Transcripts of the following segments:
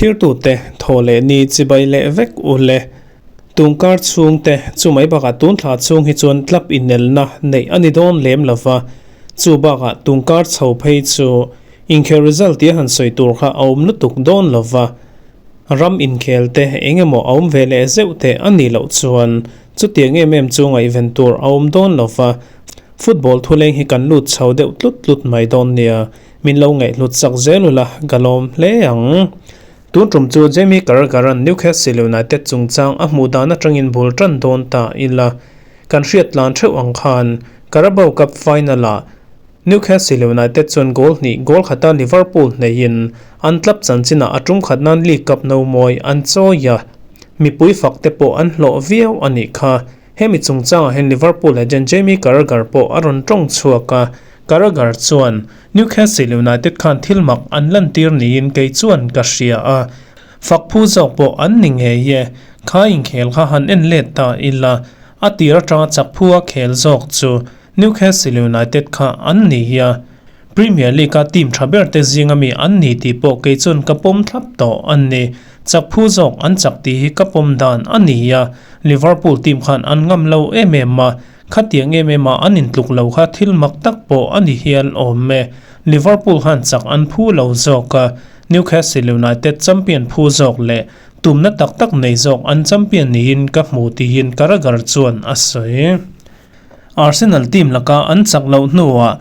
Thlirtute thaw leh ni chibai leh vek u le. Tungkar chhungte chu mai bakah tun thla chhung hi chuan club inelna neih a ni dawn lem lo va, chu bakah tungkar chho phei chu inkhel result tia han sawi tur kha a awm lutuk dawn lo va, ram inkhel te eng emaw a awm ve leh zeuh te a nih loh chuan chutiang em em chu ngaihven tur a awm dawn lo va, football thuleng hi kan lut chho deuh tlut tlut mai dawn nia. Min lo ngaihhlut chak zel ula ka lawm hle ang. Tun tum chu Jamie Carragher-a'n Newcastle United chungchang a hmuh dan atangin bul tan dawn ta ila. Kan hriat tlan theuh ang khan Carabao Cup final-ah Newcastle United chuan goal hnih goal khata Liverpool hneihin an club chanchinah a tum khat nan League Cup no mawi an chawi a, mipui fak te pawh an hlawh viau a nih kha. Hemi chungchangah hian Liverpool agent Jamie Carragher pawh a rawn tawng chhuak a, Carragher chuan, Newcastle United khan thil mak an lantir niin kei chuan ka hria a, fak phu zawk pawh an ni ngei e. Kha inkhel kha han en let ta ila, a tir atanga chak phu a khel zawk chu Newcastle United kha an ni a, Premier League-a team tha ber te zinga mi an ni tih pawh kei chuan ka pawm thlap tawh a ni. Chak phu zawk an chak tih hi ka pawm dan a ni a, Liverpool team khan an ngam lo em em a, khatiang em em a an intluk lo kha thil mak tak pawh a ni hial awm e. Liverpool khan chak an phu lo zawk a, Newcastle United champion phu zawk leh tumna tak tak nei zawk an champion niin ka hmu tiin Carragher chuan a sawi. Arsenal team laka an chak loh hnuah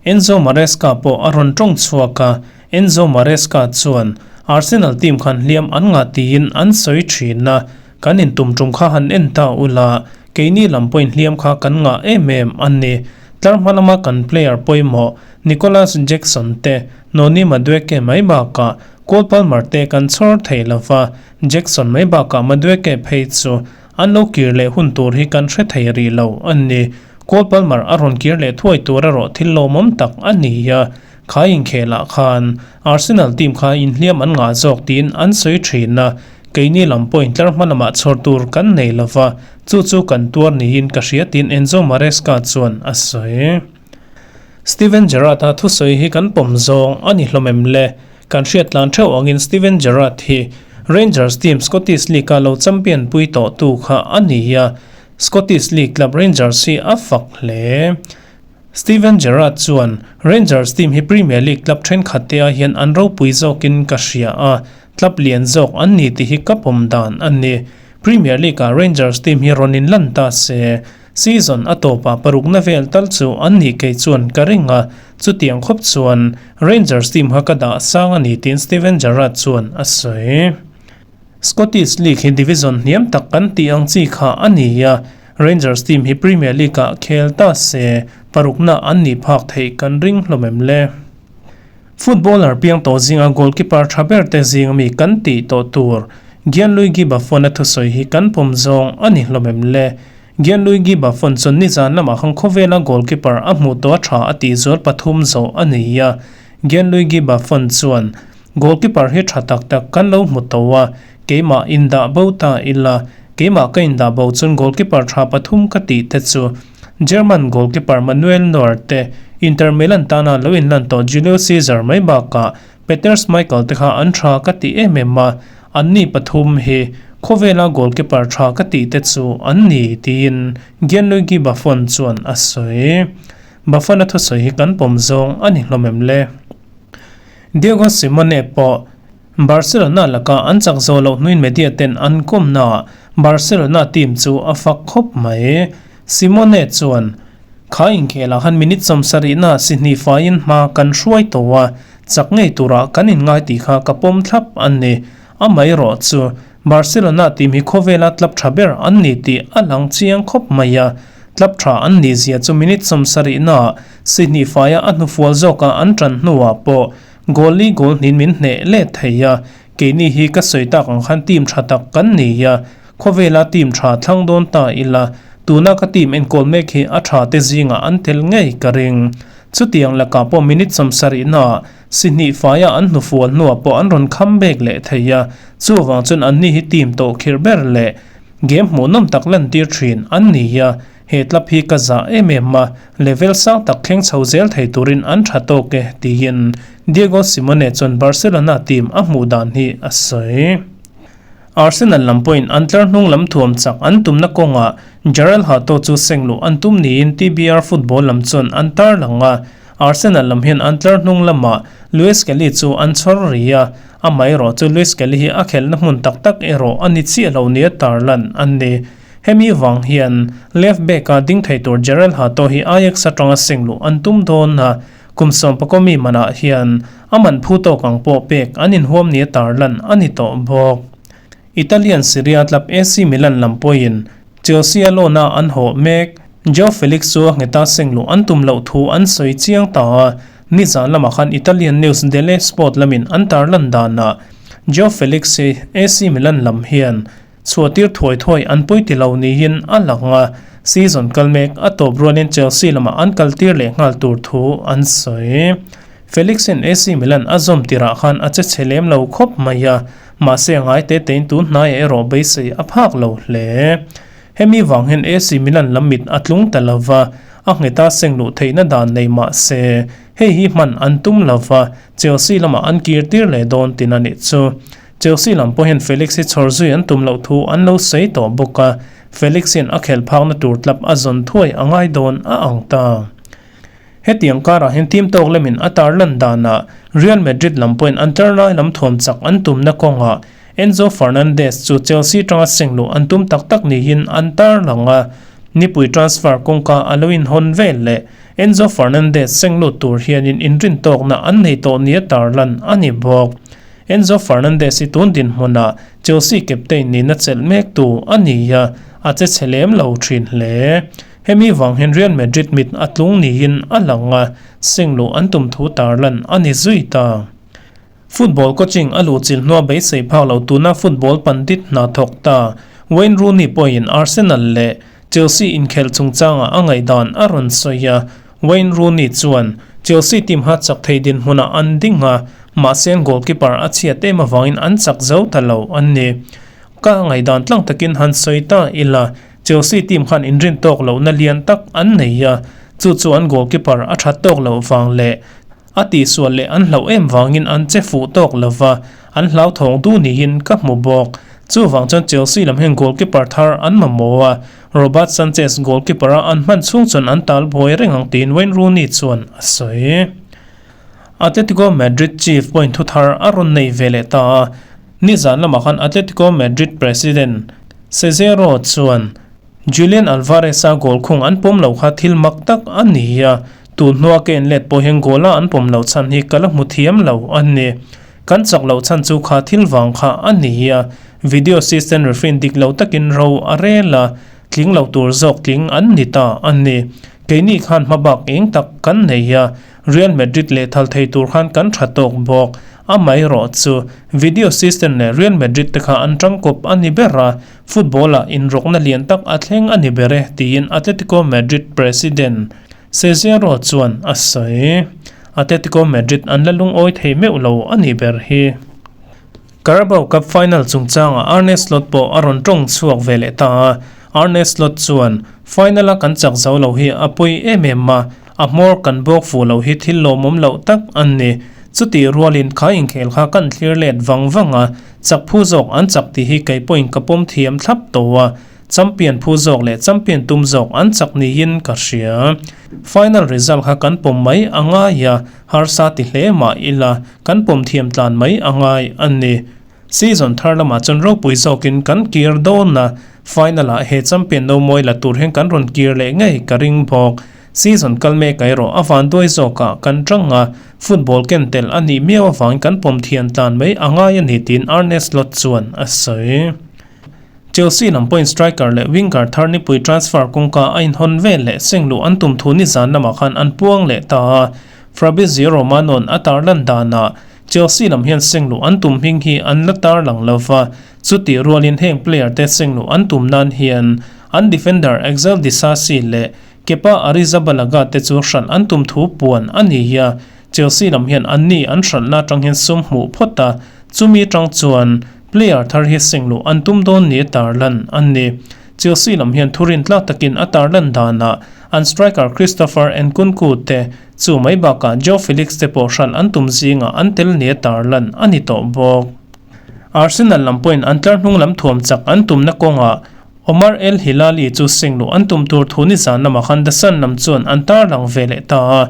Enzo Maresca pawh a rawn tawng chhuak a, Enzo Maresca chuan, Arsenal team khan hliam an ngah tiin an sawi thin a, kan intum tum kha han en ta ula, keini lam pawhin hliam kha kan ngah em em a ni. Tlar hma lama kan player pawimawh Nicolas Jackson te, Noni Madueke mai bakah Cole Palmer te kan chhawr thei lova, Jackson mai bakah Madueke phei chu An lo kir leh hun tur hi kan hre thei rih lo a ni. Cole Palmer a rawn kir leh thuai tur erawh thil lawmawm tak a ni a. Kha inkhelah khan Arsenal team kha inhliam an ngah zawk tiin an sawi thin a, keini lam pawhin tlar hma lamah chhawr tur kan nei lo va, chu chu kan tuar niin ka hria tiin Enzo Maresca chuan a sawi. Steven Gerrard-a thusawi hi kan pawm zawng a ni hlawm em le? Kan hriat tlan theuh angin Steven Gerrard hi Rangers team Scottish League-a lo champion pui tawhtu kha a ni a, Scottish League club Rangers hi a fak hle. Steven Gerrard chuan, Rangers team hi Premier League club thenkhat te ah hian an ropui zawkin ka hria a, club lian zawk an ni tih hi ka pawm dan a ni. Premier League-ah Rangers team hi rawn inlan ta se, Season a tawpah parukna vel tal chu an nih kei chuan ka ring a, chutiang khawp chuan Rangers team kha ka dah sang a ni tiin Steven Gerrard chuan a sawi. Scottish League hi division hniam tak kan tih ang chi kha a ni a, Rangers team hi Premier League-ah khel ta se parukna an nih phak theih kan ring hlawm em le? Footballer piang tawh zinga goalkeeper tha ber te zing ami kan tih tawh tur Gianluigi Buffon-a thusawi hi kan pawm zawng a ni hlawm em le? Gianluigi Buffon chuan nizan lamah khan khawvela goalkeeper a hmuh tawh a tha a tih zual pathum zawh a nei a. Gianluigi Buffon chuan, Goalkeeper hi tha tak tak kan lo hmu tawh a, keimah indah bo ta ila, keimah ka indah bo chuan goalkeeper tha pathum ka tih te chu German goalkeeper Manuel Neuer te, Inter Milan tana lo inlan tawh Julio Cesar mai bakah Peter Schmeichel te kha an tha ka ti em em a, anni pathum hi khawvela goalkeeper tha ka tih te chu an ni tiin Gianluigi Buffon chuan a sawi. Buffon-a thusawi hi kan pawm zawng a ni hlawm em le? Diego Simeone pawh Barcelona laka an chak zawh loh hnuin media ten an kawmnaah Barcelona team chu a fak khawp mai. Simeone chuan, Kha inkhelah khan minute 70na si hnih faiin hma kan hruai tawh a, chak ngei turah kan inngai tih kha ka pawm thlap a ni. Amaherawh chu Barcelona team hi khawvela club tha ber an ni tih a lang chiang khawp mai a, club tha an nih zia chu minute 70na si hnih faia a hnufual zawka an tan hnuah pawh Goal li goal hnin min hneh let thei a, keini hi ka sawi tak ang khan team tha tak kan nei a, khawvela team tha thlang dawn ta ila, tuna ka team enkawl mek hi a tha te zingah an tel ngei ka ring. Chutiang lakah pawh minute 70 naah si hnih faia an hnufual hnuah pawh an rawn kham bek leh thei a, chuvang chuan anni hi team tawh khirh ber leh game hmuhnawm tak lantir thin an ni a. He club hi ka zah em em a, level sang tak thleng chho zel thei turin an tha tawk e, tiin Diego Simeone chuan Barcelona team a hmuh dan hi a sawi. Arsenal lam pawhin an tlar hnung lam thuam chak an tumna kawngah Jorrel Hato chu seng luh an tum niin TBR Football lam chuan an tarlang a, Arsenal lam hian an tlar hnung lamah Lewis Kelly chu an chhawr ri a, amaherawh chu Lewis Kelly hi a khelhna hmun tak tak erawh a ni chiah lo nia tarlan a ni. Hemi vang hian left back-a ding thei tur Jorrel Hato hi Ajax atanga seng luh an tum dawn a, Kum sawmpakaw mi manah hian a man phu tawk ang pawh pek an inhuam nia tarlan a ni tawh bawk. Italian Serie A club AC Milan lam pawhin Chelsea a loan-a an hawh mek. Joao Felix chu a ngheta seng luh an tum loh thu an sawi chiang ta a, nizan lamah khan Italian news Delle Sport lamin an tarlan danah Joao Felix hi AC Milan lam hian Chhuahtir thuai thuai an pawi ti lo niin a lang a, season kal mek a tawp rualin Chelsea lamah an kaltir leh nghal tur thu an sawi. Felix-in AC Milan a zawm tirah khan a che chhe lem lo khawp mai a, mahse a ngai te tein tun hnaiah erawh beisei a phak lo hle. Hemi vang hian AC Milan lam mit a tlung ta lo va, a ngheta seng luh theihna dan nei mah se hei hi hman an tum lo va, Chelsea lamah an kirtir leh dawn tin a nih chu. Chelsea lam pawhin Felix hi chhawr zui an tum loh thu an lo sawi tawh bawk a, Felix hian a khelh phakna tur club a zawn thuai a ngai dawn a ang ta. Hetiang karah hian team tawk lemin a tarlan danah Real Madrid lam pawhin an tlar lai lam thuam chak an tumna kawngah Enzo Fernandez chu Chelsea tanga seng luh an tum tak tak niin an tarlang a, nipui transfer kawngka a lo inhawn vel leh Enzo Fernandez seng lut tur hianin inrintawkna an nei tawh nia tarlan a ni bawk. Enzo Fernandez hi tun dinhmunah Chelsea captain nihna chelh mek tu a ni a, a che chhe lem lo thin hle. Hemi vang hian Real Madrid mit a tlung niin a lang a, seng luh an tum thu tarlan a ni zui ta. Football coaching a luhchilh hnua beisei phak lo tuna football pandit hna thawk ta Wayne Rooney pawhin Arsenal leh Chelsea inkhelh chungchangah a ngaihdan a rawn sawi a, Wayne Rooney chuan Chelsea team ha chak thei dinhmunah an ding a, mahse an goalkeeper a chhiat em avangin an chak zo ta lo a ni. Ka ngaihdan tlang takin han sawi ta ila, Chelsea team khan inrin tawk lohna lian tak an nei a, chu chu an goalkeeper a that tawk loh vang leh A tihsual leh an hlauh em vangin an che fuh tawk lo va, an hlauthawng duh niin ka hmu bawk. Chuvang chuan Chelsea lam hian goalkeeper thar an mamawh a, Robert Sanchez goalkeeper a an hman chhung chuan an tal buai reng ang tiin Wayne Rooney chuan a sawi. Atletico Madrid chief pawhin thu thar a rawn nei ve leh ta a, nizan lamah khan Atletico Madrid president Cesero chuan, Julian Alvarez-a goal khung an pawm loh kha thil mak tak a ni a, tun hnua ka inlet pawh hian goal-a an pawm loh chhan hi ka la hmu thiam lo a ni. Kan chak loh chhan chu kha thil vang kha a ni a, video assistant referee dik lo takin ro a rel a, tling lo tur zawk tling an ni ta a ni. Keini khan hmabak eng tak kan nei a, Real Madrid leh thal thei tur khan kan tha tawk bawk. Amaherawh chu video assistant leh Real Madrid te kha an tangkawp a ni ber a, Football-ah inrawkna lian tak a thleng a ni ber e, tiin Atletico Madrid president Cesero chuan a sawi. Atletico Madrid an la lungawi thei meuh lo a nih ber hi. Carabao Cup final chungchangah Arne Slot pawh a rawn tawng chhuak ve leh ta a, Arne Slot chuan, Final-a kan chak zo lo hi a pawi em em a, a hmawr kan bawk fuh loh hi thil lawmawm loh tak a ni. Chutih rualin kha inkhel kha kan thlir let vang vang a, Chak phu zawk an chak tih hi kei pawhin ka pawm thiam thlap tawh a, champion phu zawk leh champion tum zawk an chak niin ka hria. Final result kha kan pawm mai a ngai a, harsa ti hle mah ila kan pawm thiam tlan mai a ngai a ni. Season thar lamah chuan ropui zawkin kan kir dawn a, final ah he champion no mawi la tur hian kan rawn kir leh ngei ka ring bawk. Season kal mek erawh a vanduai zawkah kan tang a, football ken tel a nih miau avangin kan pawm thian tlan mai a ngai a ni tiin Arne Slot chuan a sawi. Chelsea lam pawhin striker leh winger thar nipui transfer kawngka a inhawn vel leh seng luh an tum thu nizan lamah khan an puang leh ta a, Fabrizio Romano-a'n a tarlan danah Chelsea lam hian seng luh an tum hming hi an la tarlang lo va, chutih rualin heng player te seng luh an tum nan hian an defender Axel Disasi leh Kepa Arrizabalaga te chu hralh an tum thu puan a ni a, Chelsea lam hian anni an hralhna atang hian sum hmuh phawt a, chumi atang chuan player thar hi seng luh an tum dawn ni tarlan a ni. Chelsea lam hian thurin tlak takin a tarlan danah an striker Christopher Nkunku te chu mai bakah Joao Felix te pawh hralh an tum zingah an tel nia tarlan a ni tawh bawk. Arsenal lam pawhin an tlar hnung lam thuam chak an tumna kawngah Omar El Hilali chu seng luh an tum tur thu nizan lamah khan The Sun lam chuan an tarlang ve leh ta a.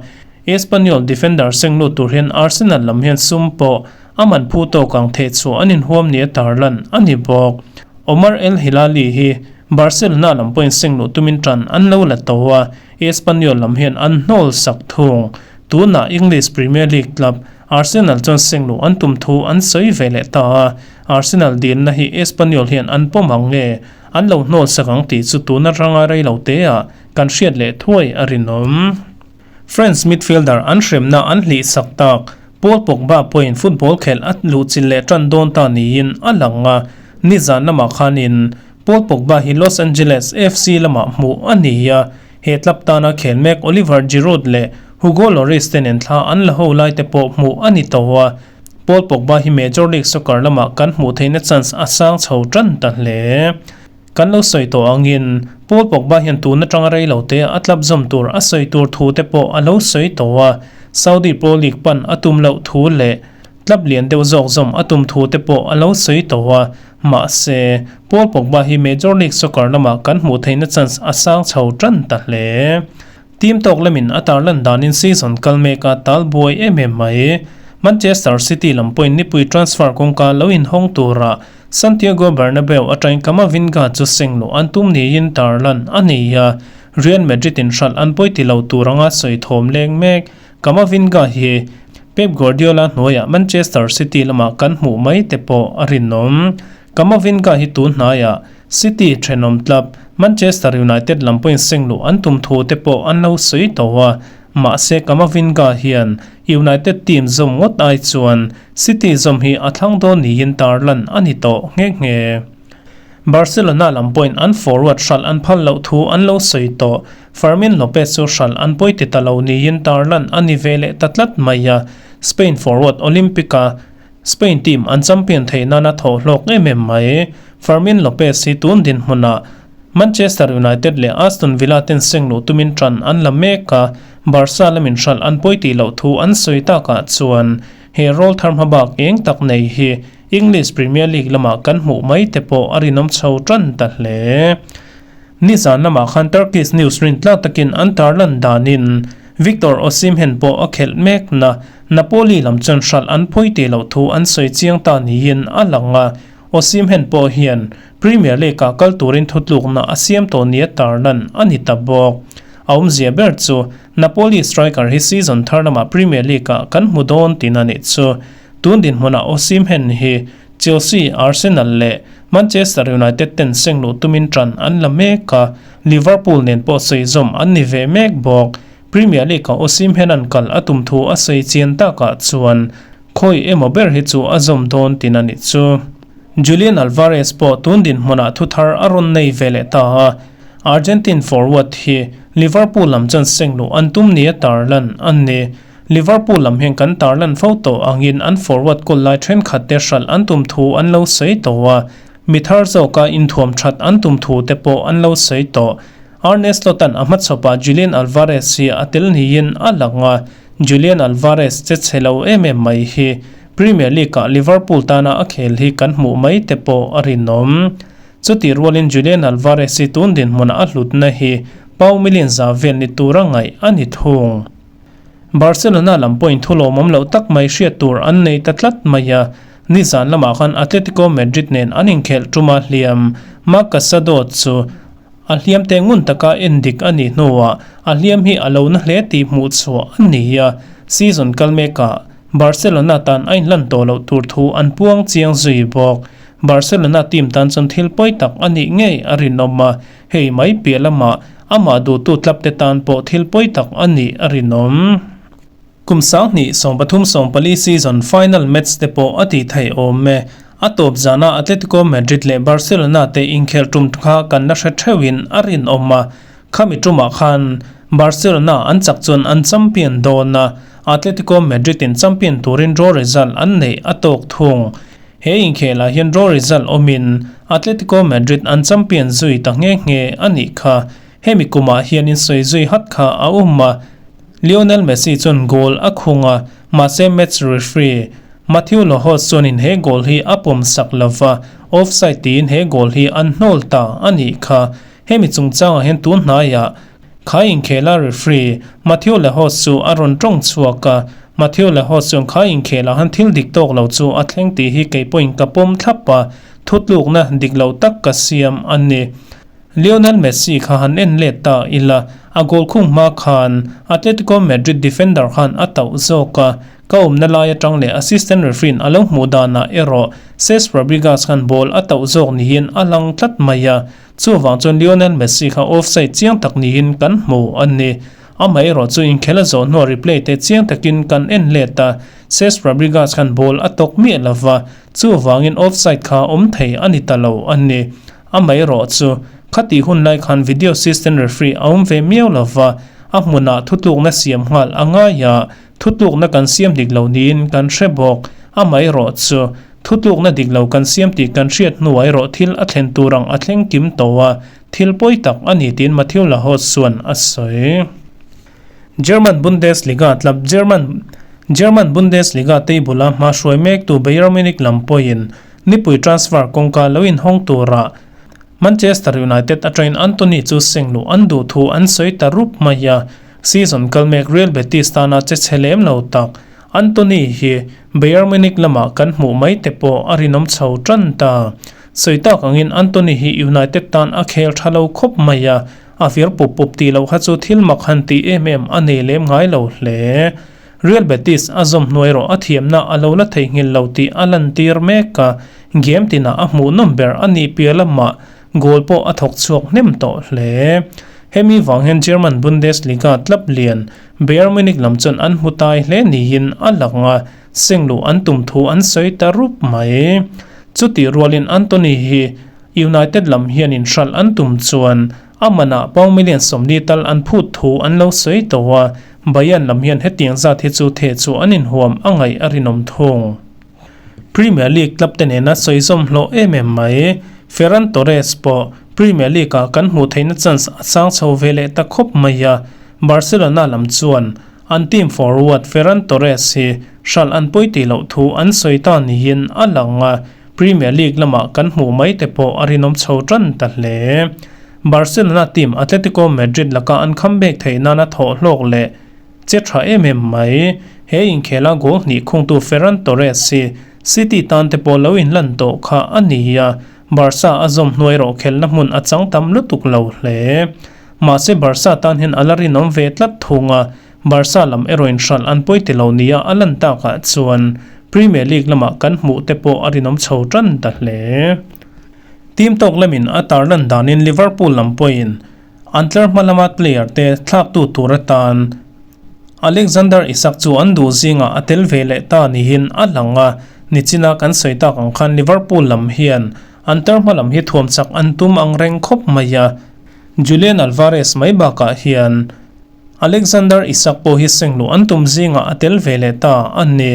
Espanyol defender seng lut tur hian Arsenal lam hian sum pawh a man phu tawk ang theh chhuah an inhuam nia tarlan a ni bawk. Omar El Hilali hi Barcelona lam pawhin seng luh tumin tan an lo la to a, Espanyol lam hian an hnawl sak thung. Tunah English Premier League club Arsenal chuan seng luh an tum thu an sawi ve leh ta a, Arsenal dilna hi Espanyol hian an pawm ang nge an lo hnawl sak ang tih chu tuna ranga rei lo teah kan hriat leh thuai a rinawm. France midfielder an hremna an hlih sak tak Paul Pogba pawhin football khelh a luhchilh leh tan dawn ta niin a lang a, nizan lamah khanin Paul Pogba hi Los Angeles FC lamah hmuh a ni a, he club tana khel mek Oliver Giroud leh Hugo Lloris te nen thla an la ho lai te pawh hmuh a ni tawh a, Paul Pogba hi Major League Soccer lamah kan hmuh theihna chance a sang chho tan ta hle. Kan lo sawi tawh angin Paul Pogba hian tun atanga rei lo te a club zawm tur a sawi tur thu te pawh a lo sawi tawh a, Saudi Pro League pan a tum loh thu leh club lian deuh zawk zawm a tum thu te pawh a lo sawi tawh a, mahse Paul Pogba hi Major League Soccer lamah kan hmuh theihna chance a sang chho tan ta hle. Team tawk lamin a tarlan danin season kal mek a tal buai em em mai. Manchester City lam pawhin nipui transfer kawngka lo inhawng tura Santiago Bernabeu atangin Camavinga chu seng luh an tum niin tarlan a ni a, Real Madrid in hralh an pawi ti lo tur anga sawi thawm leng mek. Camavinga hi Pep Guardiola hnuaiah Manchester City lamah kan hmuh mai te pawh a rinawm. Camavinga hi tun hnaiah City thenawm club Manchester United lam pawhin seng luh an tum thu te pawh an lo sawi tawh a, mahse Camavinga hian United team zawm ngawt ai chuan City zawm hi a thlang dawn niin tarlan a ni tawh nghe nghe. Barcelona lam pawhin an forward hralh an phal loh thu an lo sawi tawh. Fermin Lopez chu hralh an pawi ti ta lo niin tarlan a ni ve leh ta tlat mai a, Spain forward Olympic-a Spain team an champion theih nana thawh hlawk em em mai. Fermin Lopez hi tun dinhmunah Manchester United leh Aston Villa ten seng luh tumin tan an la mek a, Barca lamin hralh an pawi tih loh thu an sawi takah chuan he role thar hmabak eng tak nei hi English Premier League lamah kan hmuh mai te pawh a rinawm chho tan ta hle. Nizan lamah khan Turkish news rin tlak takin an tarlan danin Victor Osimhen pawh a khelh mekna Napoli lam chuan hralh an pawi tih loh thu an sawi chiang ta niin a lang a, Osimhen pawh hian Premier League-ah kal turin thutlukna a siam tawh nia tarlan a ni ta bawk. A awmzia ber chu Napoli striker hi season thar lamah Premier League-ah kan hmu dawn tihna nih chu. Tun dinhmunah Osimhen hi Chelsea, Arsenal leh Manchester United ten seng luh tumin tan an la mek a, Liverpool nen pawh sawi zawm an ni ve mek bawk. Premier League-ah Osimhen an kal a tum thu a sawi chian takah chuan Khawi emaw ber hi chu a zawm dawn tin a nih chu. Julian Alvarez pawh tun dinhmunah thu thar a rawn nei ve leh ta a, Argentine forward hi Liverpool lam chuan seng luh an tum nia tarlan a ni. Liverpool lam hian kan tarlan fo tawh angin an forward kawl lai thenkhat te hralh an tum thu an lo sawi tawh a, mi thar zawka inthuam that an tum thu te pawh an lo sawi tawh. Arne Slot-a'n a hmachhawpah Julian Alvarez hi a tel niin a lang a, Julian Alvarez che chhe lo em em mai hi Premier League-ah Liverpool tana a khel hi kan hmuh mai te pawh a rinawm. Chutih rualin Julian Alvarez hi tun dinhmunah a hlutna hi pau million za vel ni tura ngaih a ni thung. Barcelona lam pawhin thu lawmawm loh tak mai hriat tur an nei ta tlat mai a, nizan lamah khan Atletico Madrid nen an inkhelh tuma hliam Marc Casado chu A hliam te ngun taka en dik a nih hnuah a hliam hi a lo na hle tih hmuh chhuah a ni a, season kal mekah Barcelona tan a inhlan tawh loh tur thu an puang chiang zui bawk. Barcelona team tan chuan thil pawi tak a nih ngei a rinawm a, hei mai piah lamah amah duhtu club te tan pawh thil pawi tak a nih a rinawm. Kum 2014 season final match te pawh a tih theih awm e. A tawp zana Atletico Madrid leh Barcelona te inkhelh tum kha kan la hre theuhin a rinawm a. Khami tumah khan Barcelona an chak chuan an champion dawn a, Atletico Madrid in champion turin draw result an neih a tawk thung. He inkhelah hian draw result awmin Atletico Madrid an champion zui ta nghe nghe a nih kha. Hemi kumah hian insawi zui hat kha a awm a, Lionel Messi chuan goal a khung a, mahse match referee Mateu Lahoz chuanin he goal hi a pawm sak lova, offside tiin he goal hi an hnawl ta a nih kha. Hemi chungchangah hian tun hnaiah kha inkhela referee Mateu Lahoz chu a rawn tawng chhuak a, Mateu Lahoz chuan kha inkhelah han thil dik tawk lo chu a thleng tih hi kei pawhin ka pawm thlap a, thutlukna dik lo tak ka siam a ni. Lionel Messi kha han en let ta ila, a goal khung hma khan Atletico Madrid defender khan a tauh zawk a, ka awmna lai atang leh assistant referee in a lo hmuh danah erawh Cesc Fabregas khan ball a tauh zawk niin a lang tlat mai a, chuvang chuan Lionel Messi kha offside chiang tak niin kan hmu a ni. Amaherawh chu inkhel a zawh hnuah replay te chiang takin kan en let a, Cesc Fabregas khan ball a tawk miah lova, chuvangin offside kha awm thei a ni ta lo a ni. Amaherawh chu, khatih hun lai khan video assistant referee a awm ve miau lova, a hmunah thutlukna siam nghal a ngai a, thutlukna kan siam dik lo niin kan hre bawk. Amaherawh chu, thutlukna dik lo kan siam tih kan hriat hnuah erawh thil a thlen tur ang a thleng kim tawh a, thil pawi tak a ni tiin Matthew Lahoz chuan a sawi. German Bundesliga club German German Bundesliga table-a hma hruai mektu Bayern Munich lam pawhin Nipui transfer kawngka lo inhawng turah Manchester United atangin Antony chu seng luh an duh thu an sawi ta rup mai a, season kal mek Real Betis tana che chhe lem lo tak Antony hi Bayern Munich lamah kan hmuh mai te pawh a rinawm chho tan ta. Sawi tak angin Antony hi United tan a khel tha lo khawp mai a, a vir pup pup tih loh kha chu thil mak han tih em em a nei lem ngai lo hle. Real Betis a zawm hnuai rawh a thiamna a lo la theihnghilh lo tih a lantir mek a, game tinah a hmuhnawm ber a nih piah lamah goal pawh a thawk chhuak hnem tawh hle. Hemi vang hian German Bundesliga club lian Bayern Munich lam chuan an hmu tai hle niin a lang a, seng luh an tum thu an sawi ta rup mai. Chutih rualin Antony hi United lam hian inhralh an tum chuan a manah pound million 40 tal an phut thu an lo sawi tawh a, Bayern lam hian hetiang zat hi chu theh chu an inhuam a ngaih a rinawm thung. Premier League club te nena sawi zawm hlawh em em mai. Ferran Torres pawh Premier League ah kan hmuh theihna chance a chang chho ve leh ta khawp mai a, Barcelona lam chuan an team forward Ferran Torres hi hralh an pawi tih loh thu an sawi ta niin a lang a, Premier League lamah kan hmuh mai te pawh a rinawm chho tan ta hle. Barcelona team Atletico Madrid laka an comeback theih nana thawh hlawk leh che tha em em mai. He inkhela goal hnih khungtu Ferran Torres hi City tan te pawh lo inlan tawh kha a ni a, Barca a zawm hnuai rawh khelna hmun a chang tam lutuk lo hle. Mahse Barca tan hian a la rinawm ve tlat thung a, Barca lam erawh inhralh an pawi ti lo nia a lan takah chuan Premier League lamah kan hmuh te pawh a rinawm chho tan ta hle. Team tawk lamin a tarlan danin Liverpool lam pawhin an tlar hma lama player te thlaktu tur atan Alexander Isak chu an duh zingah a tel ve leh ta niin a lang a, nichina kan sawi tak ang khan Liverpool lam hian an tlar hma lam hi thuam chak an tum ang reng khawp mai a, Julian Alvarez mai bakah hian Alexander Isak pawh hi sengluh an tum zingah a tel ve leh ta a ni.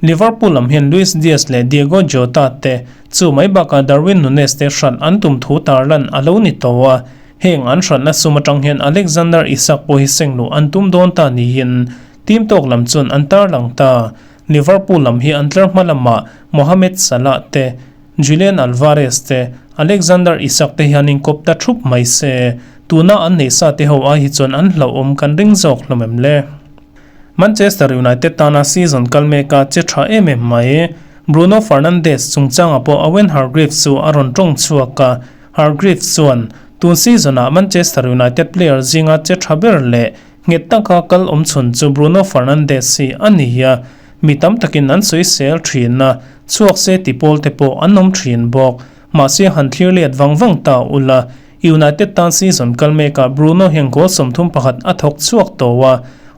Liverpool lam hian Luis Diaz leh Diogo Jota te chu mai bakah Darwin Nunez te hralh an tum thu tarlan a lo ni tawh a, heng an hralhna sum atang hian Alexander Isak pawh hi sengluh an tum dawn ta niin team tawk lam chuan an tarlang ta. Liverpool lam hi an tlar hma lamah Mohamed Salah te, Julian Alvarez te, Alexander Isak te hian inkawp ta thup mai se, tuna an nei sa te ho ai hi chuan an hlauhawm kan ring zawk hlawm em le? Manchester United tana season kal meka che tha em em mai. Bruno Fernandes chungchangah pawh Owen Hargreaves chu a rawn tawng chhuak a, Hargreaves chuan, Tun season-ah Manchester United player zinga che tha ber leh Nghet taka kal awm chhun chu Bruno Fernandes hi a ni a, mi tam takin an sawisel thin a, chhuak se ti pawl te pawh an awm thin bawk. Mahse han thlir let vang vang ta ula, United tan season kal mekah Bruno hian goal 31 a thawk chhuak tawh a,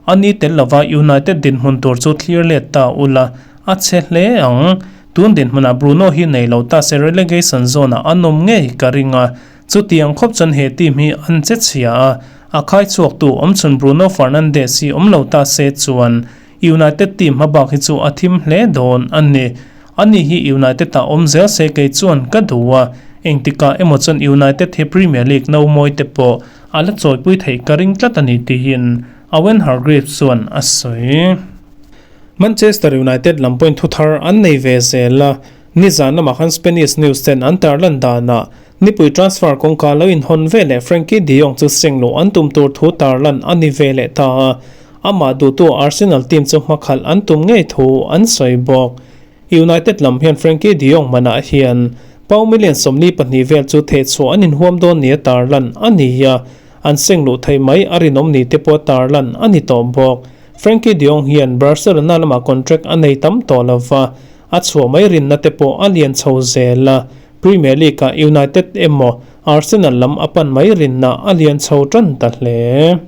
a ni tel lova United dinhmun tur chu thlir let ta ula, a chhe hle ang. Tun dinhmunah Bruno hi nei lo ta se relegation zone-ah an awm ngei ka ring a, Chutiang khawp chuan he team hi an che chhia a, a khai chhuaktu awmchhun Bruno Fernandes hi awm lo ta se chuan United team hmabak hi chu a thim hle dawn a ni. Ani hi United ah awm zel se kei chuan ka duh a, Engtikah emaw chuan United hi Premier League no mawi te pawh a la chawipui theih ka ring tlat a ni tiin Owen Hargreaves chuan a sawi. Manchester United lam pawhin thu thar an nei ve zel a, nizan lamah khan Spanish news ten an tarlan danah nipui transfer kawngka lo inhawn ve leh Frenkie de Jong chu seng luh an tum tur thu tarlan a ni ve leh ta a, amah duhtu Arsenal team chu hmakhalh an tum ngei thu an sawi bawk. United lam hian Frenkie de Jong manah hian pau million 42 vel chu thehchhuah an inhuam dawn nia tarlan a ni a, an seng luh theih mai a rinawm ni te pawh tarlan a ni tawh bawk. Frenkie de Jong hian Barcelona lamah contract a nei tam tawh lo va, a chhuah mai rinna te pawh a lian chho zel a, Premier League-ah United emaw Arsenal lam a pan mai rinna a lian chho tan ta hle.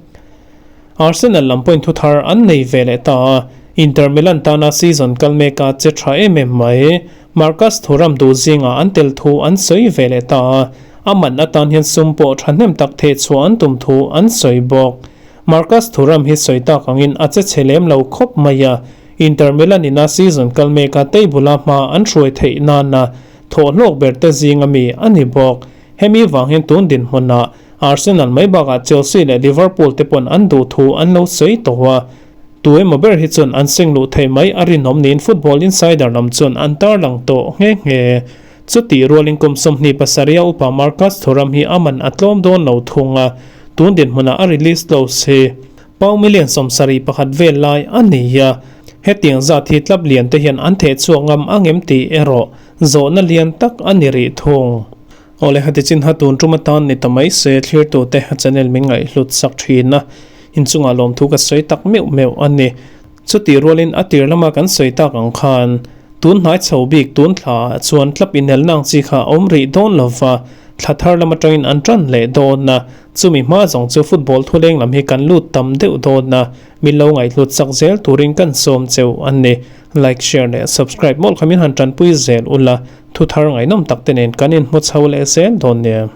Arsenal lam pawhin thu thar an nei ve leh ta a, Inter Milan tana season kal meka che tha em em mai. Marcus Thuram duh zingah an tel thu an sawi ve leh ta a, a man atan hian sum pawh thahnem tak theh chhuah an tum thu an sawi bawk. Marcus Thuram hi sawi tak angin a che chhe lem lo khawp mai a, Inter Milan ina season kal meka table-a hma an hruai theih nana thawhhlawk ber te zinga mi a ni bawk. Hemi vang hian tun dinhmunah Arsenal mai bakah Chelsea leh Liverpool te pawn an duh thu an lo sawi tawh a, tu emaw ber hi chuan an seng luh thei mai a rinawm niin Football Insider lam chuan an tarlang tawh nghe nghe. Chutih rualin kum 27 a upa Marcus Thuram hi a man a tlawm dawn lo thung a, tun dinhmunah a release clause hi pau million 71 vel lai a ni a, hetiang zat hi club lian te hian an theh chhuak ngam angem tih erawh zawhna lian tak a ni rih thung. Awle heti chin ha tun tum atan ni ta mai se thlirtute channel min ngaihhlut sak thin a, inchungah lawmthu ka sawi tak meuh meuh a ni. Chutih rualin a tir lama kan sawi tak ang khan tun hnai chho bik tun thla ah chuan tlap inelna ang chi kha a awm rih dawn lova, thla thar lam atangin an tan leh dawn a, chumi hma zawng chu football thuleng lam hi kan lut tam deuh dawn a, min lo ngaihhlut sak zel turin kan sawm cheu a ni. Like, share leh subscribe mawlh kha min han tanpui zel ula. Thu thar ngaihnawm tak te nen kan inhmu chho leh zel dawn nia.